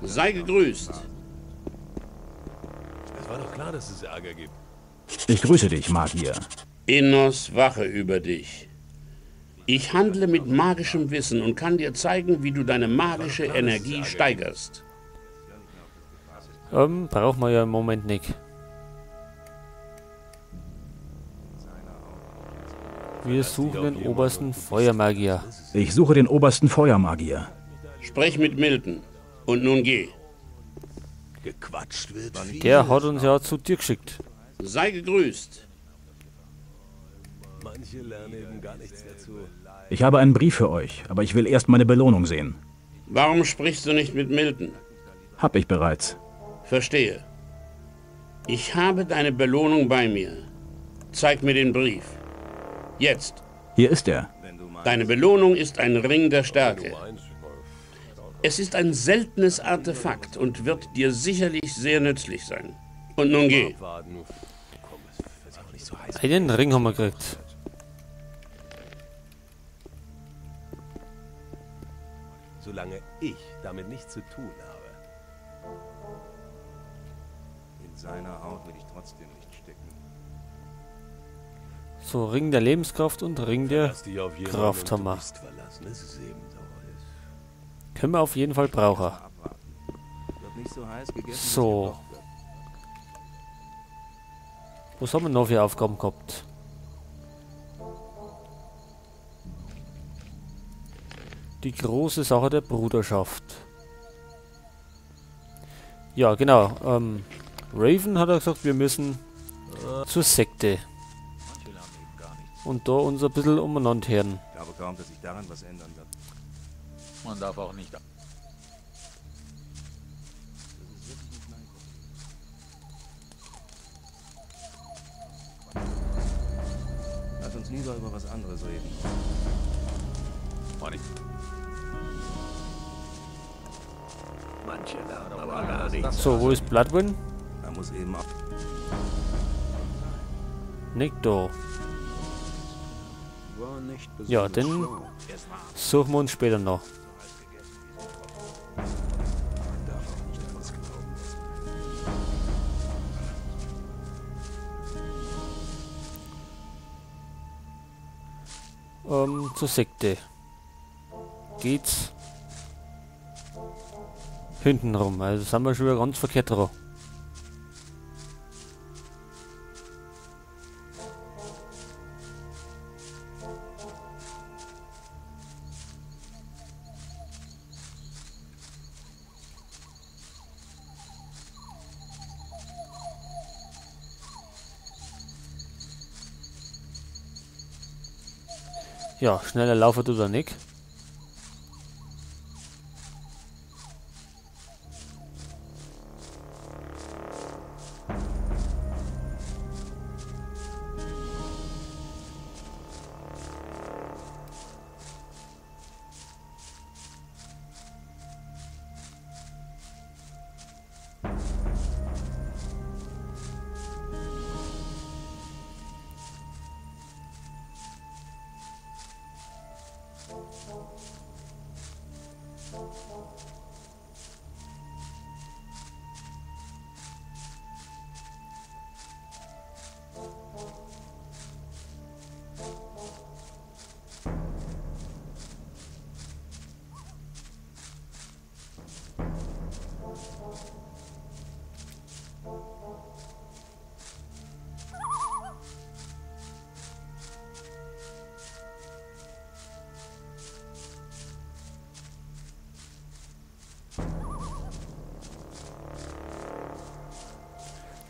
Sei gegrüßt. Es war doch klar, dass es Ärger gibt. Ich grüße dich, Magier. Innos wache über dich. Ich handle mit magischem Wissen und kann dir zeigen, wie du deine magische Energie steigerst. Brauchen wir ja im Moment nicht. Wir suchen den obersten Feuermagier. Ich suche den obersten Feuermagier. Sprech mit Milton. Und nun geh. Gequatscht wird viel. Der hat uns ja zu dir geschickt. Sei gegrüßt. Manche lernen eben gar nichts dazu. Ich habe einen Brief für euch, aber ich will erst meine Belohnung sehen. Warum sprichst du nicht mit Milton? Hab ich bereits. Verstehe. Ich habe deine Belohnung bei mir. Zeig mir den Brief. Jetzt. Hier ist er. Deine Belohnung ist ein Ring der Stärke. Es ist ein seltenes Artefakt und wird dir sicherlich sehr nützlich sein. Und nun geh. Einen Ring haben wir gekriegt. Solange ich damit nichts zu tun habe. In seiner Haut will ich trotzdem nicht stecken. So, Ring der Lebenskraft und Ring der Kraft haben wir. Können wir auf jeden Fall brauchen. So. Was haben wir noch für Aufgaben gehabt? Die große Sache der Bruderschaft. Ja, genau. Raven hat ja gesagt, wir müssen zur Sekte. Und da uns ein bisschen umeinander hören. Ich glaube kaum, dass sich daran was ändern wird. Man darf auch nicht. Lass uns lieber über was anderes reden. Manche lernen aber gar nichts. So, wo ist Bloodwyn? Da muss eben auch. Nicht da. Ja, den suchen wir uns später noch. Zur Sekte. Geht's hinten rum. Also sind wir schon wieder ganz verkehrt dran. Ja, schneller laufen tut er nicht.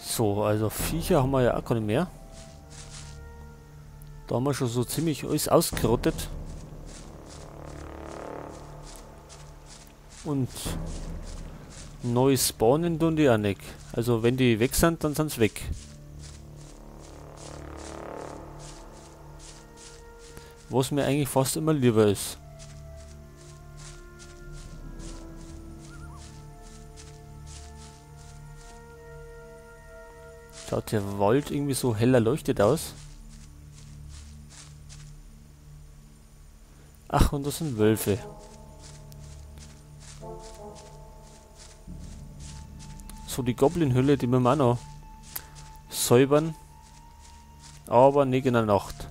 So, also Viecher haben wir ja auch keine mehr. Da haben wir schon so ziemlich alles ausgerottet. Und neu spawnen tun die auch nicht. Also wenn die weg sind, dann sind sie weg. Was mir eigentlich fast immer lieber ist. Schaut der Wald irgendwie so hell erleuchtet aus. Ach, und das sind Wölfe. So, die Goblin-Hülle, die müssen wir auch noch säubern. Aber nicht in der Nacht.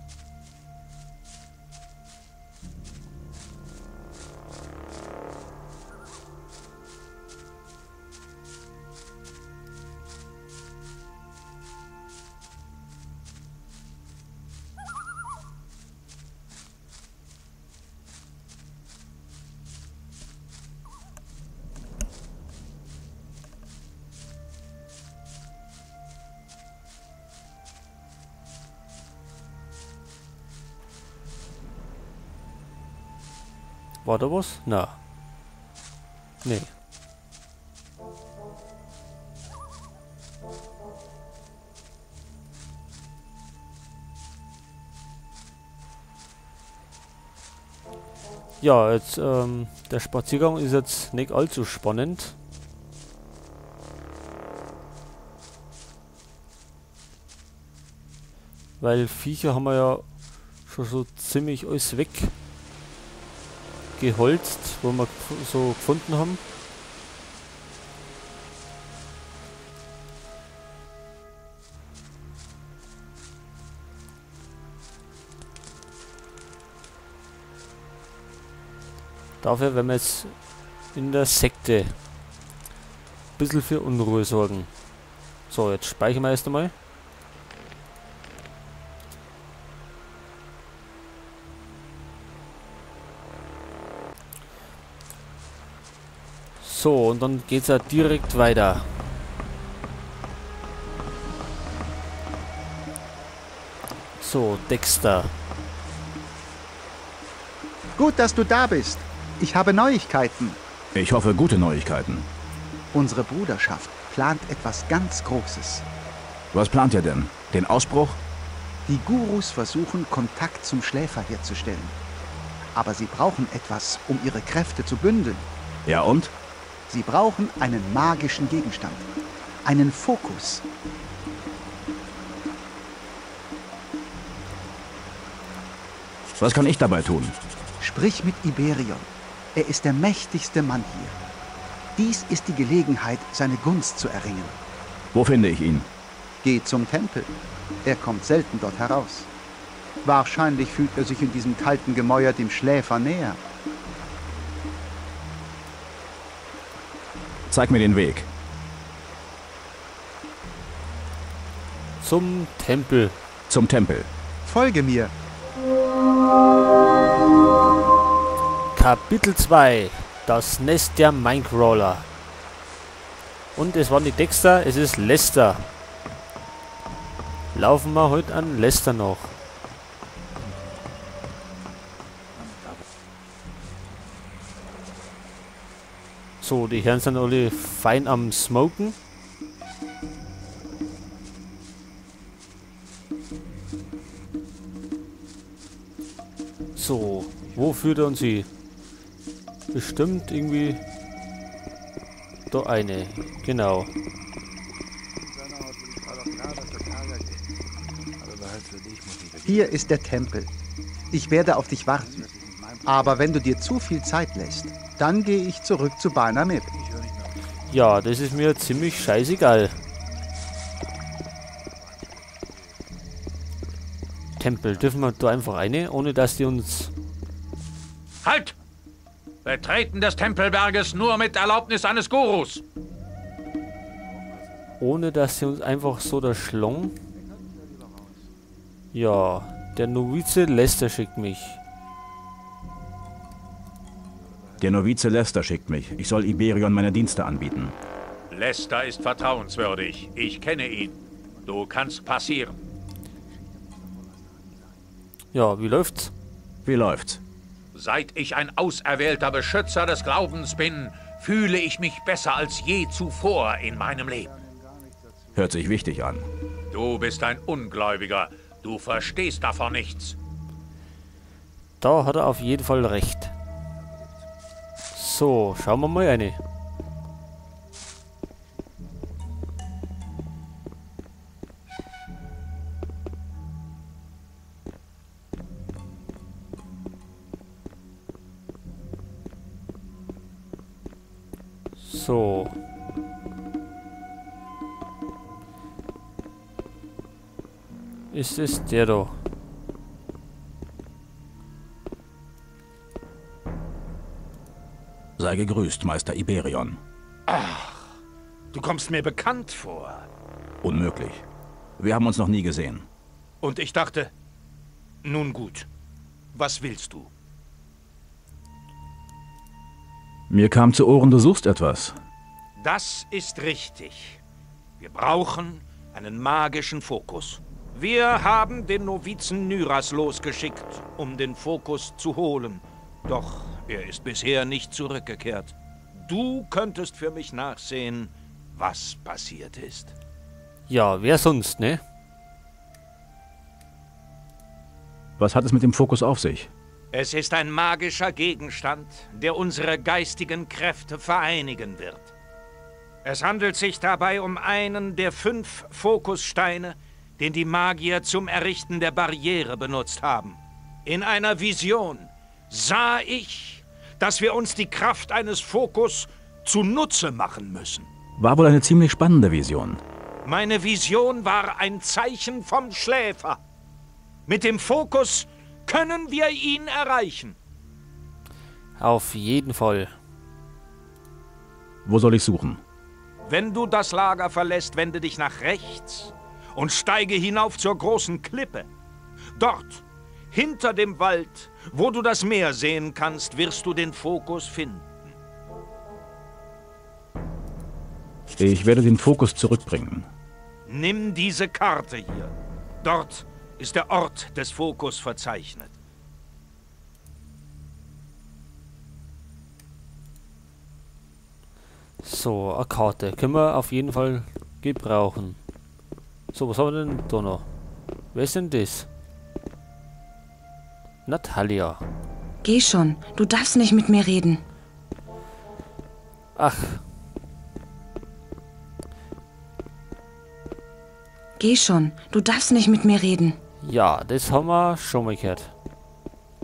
War da was? Na. Nee. Ja, jetzt, der Spaziergang ist jetzt nicht allzu spannend. Weil Viecher haben wir ja schon so ziemlich alles weg geholzt, wo wir so gefunden haben. Dafür werden wir jetzt in der Sekte ein bisschen für Unruhe sorgen. So, jetzt speichern wir erst einmal. So, und dann geht's ja direkt weiter. So, Dexter. Gut, dass du da bist. Ich habe Neuigkeiten. Ich hoffe, gute Neuigkeiten. Unsere Bruderschaft plant etwas ganz Großes. Was plant ihr denn? Den Ausbruch? Die Gurus versuchen, Kontakt zum Schläfer herzustellen. Aber sie brauchen etwas, um ihre Kräfte zu bündeln. Ja und? Sie brauchen einen magischen Gegenstand. Einen Fokus. Was kann ich dabei tun? Sprich mit Iberion. Er ist der mächtigste Mann hier. Dies ist die Gelegenheit, seine Gunst zu erringen. Wo finde ich ihn? Geh zum Tempel. Er kommt selten dort heraus. Wahrscheinlich fühlt er sich in diesem kalten Gemäuer dem Schläfer näher. Zeig mir den Weg. Zum Tempel. Zum Tempel. Folge mir. Kapitel 2. Das Nest der Minecrawler. Und es war nicht Dexter, es ist Lester. Laufen wir heute an Lester noch. So, die Herren sind alle fein am Smoken. So, wo führt er uns hin? Bestimmt irgendwie da eine, genau. Hier ist der Tempel. Ich werde auf dich warten. Aber wenn du dir zu viel Zeit lässt, dann gehe ich zurück zu Barnamib. Ja, das ist mir ziemlich scheißegal. Tempel, dürfen wir da einfach rein, ohne dass die uns... Halt! Betreten des Tempelberges nur mit Erlaubnis eines Gurus. Ohne dass sie uns einfach so der Schlong... Ja, der Novize Lester schickt mich. Der Novize Lester schickt mich. Ich soll Iberion meine Dienste anbieten. Lester ist vertrauenswürdig. Ich kenne ihn. Du kannst passieren. Ja, wie läuft's? Wie läuft's? Seit ich ein auserwählter Beschützer des Glaubens bin, fühle ich mich besser als je zuvor in meinem Leben. Hört sich wichtig an. Du bist ein Ungläubiger. Du verstehst davon nichts. Da hat er auf jeden Fall recht. So, schauen wir mal eine. So. Ist es der da? Sei gegrüßt, Meister Iberion. Ach, du kommst mir bekannt vor. Unmöglich. Wir haben uns noch nie gesehen. Und ich dachte, nun gut, was willst du? Mir kam zu Ohren, du suchst etwas. Das ist richtig. Wir brauchen einen magischen Fokus. Wir haben den Novizen Nyras losgeschickt, um den Fokus zu holen. Doch er ist bisher nicht zurückgekehrt. Du könntest für mich nachsehen, was passiert ist. Ja, wer sonst, ne? Was hat es mit dem Fokus auf sich? Es ist ein magischer Gegenstand, der unsere geistigen Kräfte vereinigen wird. Es handelt sich dabei um einen der 5 Fokussteine, den die Magier zum Errichten der Barriere benutzt haben. In einer Vision sah ich, dass wir uns die Kraft eines Fokus zunutze machen müssen. War wohl eine ziemlich spannende Vision. Meine Vision war ein Zeichen vom Schläfer. Mit dem Fokus können wir ihn erreichen. Auf jeden Fall. Wo soll ich suchen? Wenn du das Lager verlässt, wende dich nach rechts und steige hinauf zur großen Klippe. Dort, hinter dem Wald, wo du das Meer sehen kannst, wirst du den Fokus finden. Ich werde den Fokus zurückbringen. Nimm diese Karte hier. Dort ist der Ort des Fokus verzeichnet. So, eine Karte können wir auf jeden Fall gebrauchen. So, was haben wir denn da noch? Wer ist denn das? Natalia. Geh schon, du darfst nicht mit mir reden. Ach. Geh schon, du darfst nicht mit mir reden. Ja, das haben wir schon mal gehört.